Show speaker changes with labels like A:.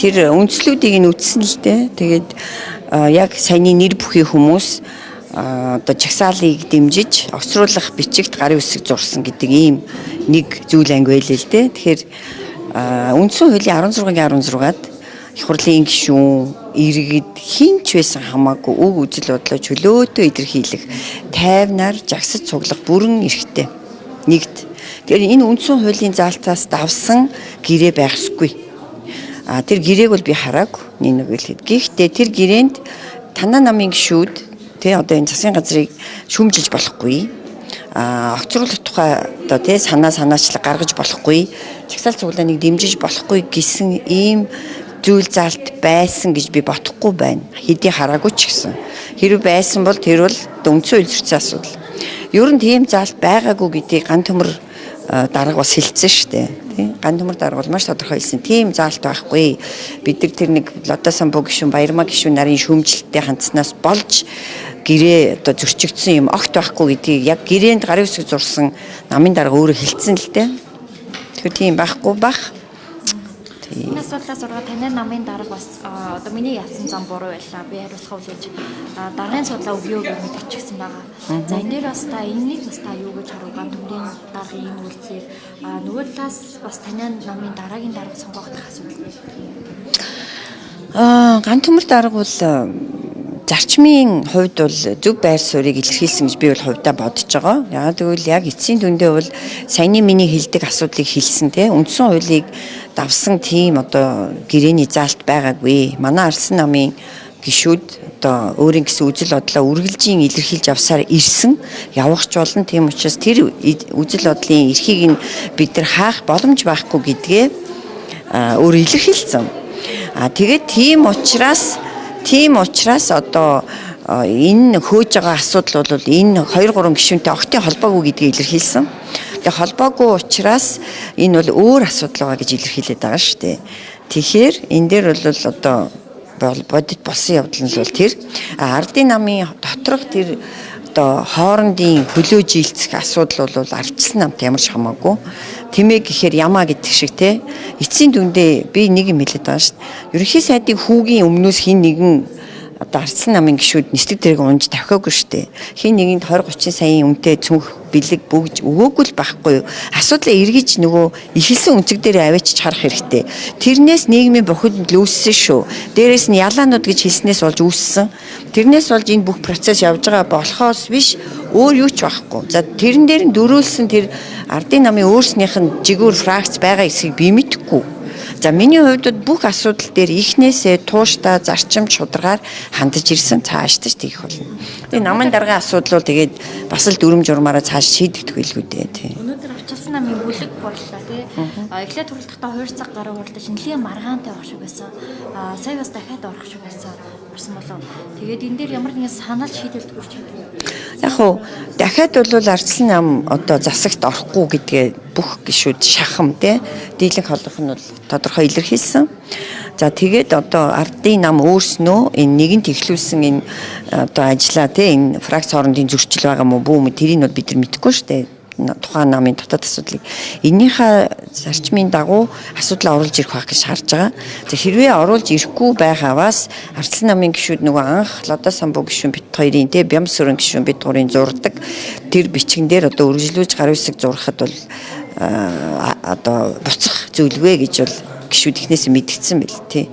A: Тэр үндслүүдийг нь үтсэн л дээ. Тэгээд яг саяны нэр бүхий хүмүүс одоо жагсаалыг дэмжиж огцруулах бичигт гарын үсэг зурсан гэдэг ийм нэг зүйл анги байлээ л дээ. Тэгэхээр үндсэн хуулийн 16-гийн 16-ад их хурлын гишүүн, иргэд хэн ч байсан хамаагүй үг үзэл бодлоо чөлөөтэй илэрхийлэх, тайвнаар жагсаж цуглах бүрэн эрхтэй. Нэгт. Тэгэхээр энэ үндсэн хуулийн заалтаас давсан гэрээ байх ёсгүй. А тэр гэрээг бол би хараагүй нэг хэлэхэд. Гэхдээ тэр гэрээнд танаа намын гишүүд тий одоо энэ засгийн газрыг шүүмжилж болохгүй. А огцруулах тухай одоо тий санаа санаачлаг гаргаж болохгүй. Жагсаал цуглааныг дэмжиж болохгүй гэсэн ийм зүйл заалт байсан гэж би бодохгүй байна. Хэдий хараагүй ч гэсэн. Хэрвээ байсан бол тэр бол үндсэн хууль зөрчсөн асуудал. Ер нь тийм заалт байгаагүй гэдгийг ган төмөр дарга бас хэлсэн шүү дээ. Тий? Ган төмөр дарга бол маш тодорхой хэлсэн. Тийм заалт байхгүй. Бид нар тэр нэг Лодо самбу гишүүн, Баярмаа гишүүн нарын шүүмжлэлтэй хандсанаас болж гэрээ одоо зөрчигдсөн юм огт байхгүй гэдгийг яг гэрээнд гарын үсэг зурсан намын дарга өөрөө хэлсэн л дээ. Тэгэхээр тийм байхгүй бах.
B: Энэ асуудлаас ургаа таны намын дарга бас одоо миний явсан зам буруу байлаа. Би хариуцлага хүлээж даргын судлаа өгөө гэж мэдчихсэн байгаа. За, энэ дээр бас та энэнийг бас та юу гэж харав, ган төмрийн даргын энэ үйлдэлийг, нөгөө талаас бас таны намын дараагийн дарга сонгох асуудал.
A: Ган төмөр дарга бол зарчмын хувьд бол зөв байр суурийг илэрхийлсэн гэж би бол хувьдаа бодож байгаа. Яагаад гэвэл яг эцсийн дүндээ бол саяны миний хэлдэг асуудлыг хэлсэн те үндсэн хуулийг давсан тийм одоо гэрээний заалт байгаагүй. Манай Арсан намын гишүүд одоо өөрийн гэсэн үзэл бодлоо үргэлжийн илэрхийлж авсаар ирсэн, явах ч болно. Тийм учраас тэр үзэл бодлын эрхийг нь бид нар хаах боломж байхгүй гэдгээ өөр илэрхийлсэн. А тэгээд тийм учраас одоо энэ хөөж байгаа асуудал бол энэ 2 3 гишүүнтэй огтын холбоогүй гэдгийг илэрхийлсэн. Тэгээ холбоогүй учраас энэ бол өөр асуудал байгаа гэж илэрхийлээд байгаа шүү дээ. Тэгэхээр энэ дээр бол одоо бодит болсон явдал нь бол тэр ардын намын доторх тэр одоо хоорондын хөлөө жилцэх асуудал бол ардчилсан намт ямар ч хамаагүй. Тэмээ гэхээр ямаа гэдэг шиг те. Эцсийн дүндээ би нэг юм хэлээд байгаа шүү дээ. Ерөнхий сайдын хүүгийн өмнөөс хин нэгэн одоо ардсан намын гишүүд нислэг дэрэг унж тавхиагүй шүү дээ. Хин нэгэнд 20 30 саяын үнэтэй цүнх бэлэг бөгж өгөөгүй л байхгүй юу. Асуудлаа эргэж нөгөө эхэлсэн өнцөг дээр аваачиж харах хэрэгтэй. Тэрнээс нийгмийн бухимдал үүссэн шүү. Дээрээс нь ялаанууд гэж хэлснээс болж үүссэн. Тэрнээс болж энэ бүх процесс явж байгаа болохоос биш өөр юу ч байхгүй. За, тэрэн дээр нь дөрөөлсөн тэр ардын намын өөрснийх нь жигүүр фракц байгаа эсхийг би мэдэхгүй. За, миний хувьд бүх асуудал дээр эхнээсээ тууштай зарчим шударгаар хандаж ирсэн, цаашдаж тэгэх болно. Тэгээ намын даргын асуудал бол тэгээд бас л дүрм журмаараа цааш шийдэгдэх байлгүй дээ тий.
B: Өнөөдөр ардчилсан намын бүлэг хурлаа тий. Эхлээд хурлахдаа 2 цаг гаруй хурлаж нэлийн маргаантай байх шиг байсан. Сая бас дахиад орох шиг байсан. Орсон болов. Тэгээд энэ дээр ямар нэгэн санал шийдэлд хүрч чадав.
A: Яг уу дахиад бол ардчилсан нам одоо засагт орохгүй гэдгээ бүх гишүүд шахам те дийлэнх холбох нь бол тодорхой илэрхийлсэн. За, тэгээд одоо ардын нам өөрснөө энэ нэгэнт эхлүүлсэн энэ одоо ажлаа те энэ фракц хоорондын зөрчил байгаа мó бүү мө, тэрийг бол бид нар мэдэхгүй шүү дээ, тухайн намын дотоод асуудлыг эннийхээ зарчмын дагуу асуудал оруулж ирэх байх гэж харж байгаа. За, хэрвээ оруулж ирэхгүй байхаваас ардчилсан намын гишүүд нөгөө анх Лодо самбу гишүүн бид хоёрын те Бямсүрэн гишүүн бид гурийн зурдаг тэр бичгэн дээр одоо үргэлжлүүлж гар үсэг зурхад бол одоо буцах зүйлгүй гэж бол гишүүд эхнээс мэдгдсэн байл тий.